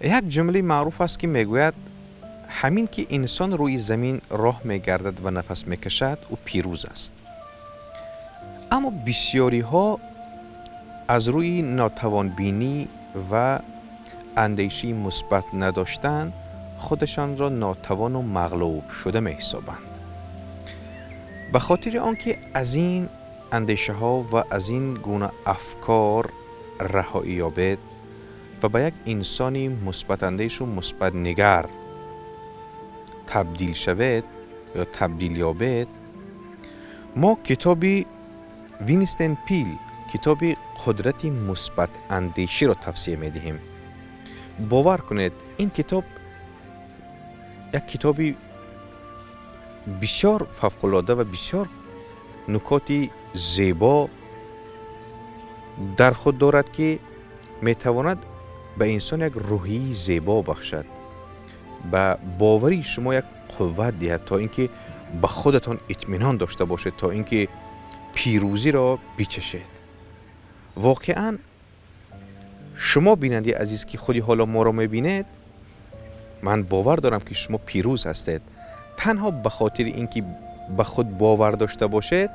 Як ҷумлаи маъруф аст, ки мегӯяд: ҳамин ки инсон рӯи замин роҳ мегардад ва нафас мекашад, ӯ пирӯз аст. Аммо бисёриҳо аз рӯи нотавонбинӣ ва андешаи мусбат надоштан худашонро нотавону мағлуб шуда меҳисобанд. Ба хотири он ки аз ин андешаҳо ва аз ин гуна афкор раҳоӣ ёбед ва ба як инсони мусбатандешу мусбатнигар табдил шавед ё табдил ёбед, мо китоби Винстон Пил, китоби «Қудрати мусбатандеширо» тавсия медиҳем. Бовар кунед, ин китоб як китоби бисёр фавқулода ва бисёр нукоти зебо дар худ дорад, ки метавонад ба инсон як рӯҳияи зебо бахшад, ба боварии шумо як қувват диҳад, то ин ки ба худатон итминон дошта бошед, то ин ки пирӯзиро бичашед. Воқеан, шумо, бинандаи азиз, ки худи ҳоло моро мебинед, ман бовар дорам, ки шумо пирӯз ҳастед. Танҳо ба хотири ин ки ба худ бовар дошта бошед,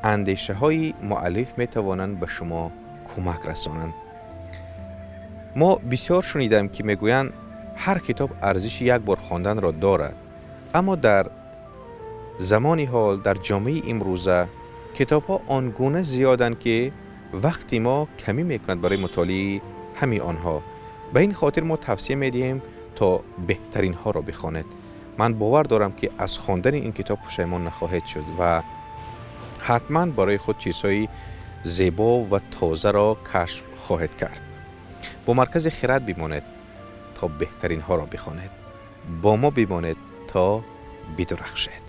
андешаҳои муаллиф метавонанд ба шумо кӯмак расонанд. Мо бисёр шунидам, ки мегӯянд, ҳар китоб арзиши як бор хонданро дорад, аммо дар замони ҳол, дар ҷомеаи имрӯза, китобҳо он гуна зиёданд, ки вақти мо камӣ мекунад барои мутолиаи ҳамаи онҳо. Ба ин хотир мо тавсия медиҳем, то беҳтаринҳоро бихонед. Ман бовар дорам, ки аз хондани ин китоб пушаймон нахоҳед шуд ва ҳатман барои худ чизҳои зебо ва тозаро кашф хоҳед кард. Бо Маркази Хирад бимонед, то беҳтаринҳоро бихонед. Бо мо бимонед, то бидурахшед.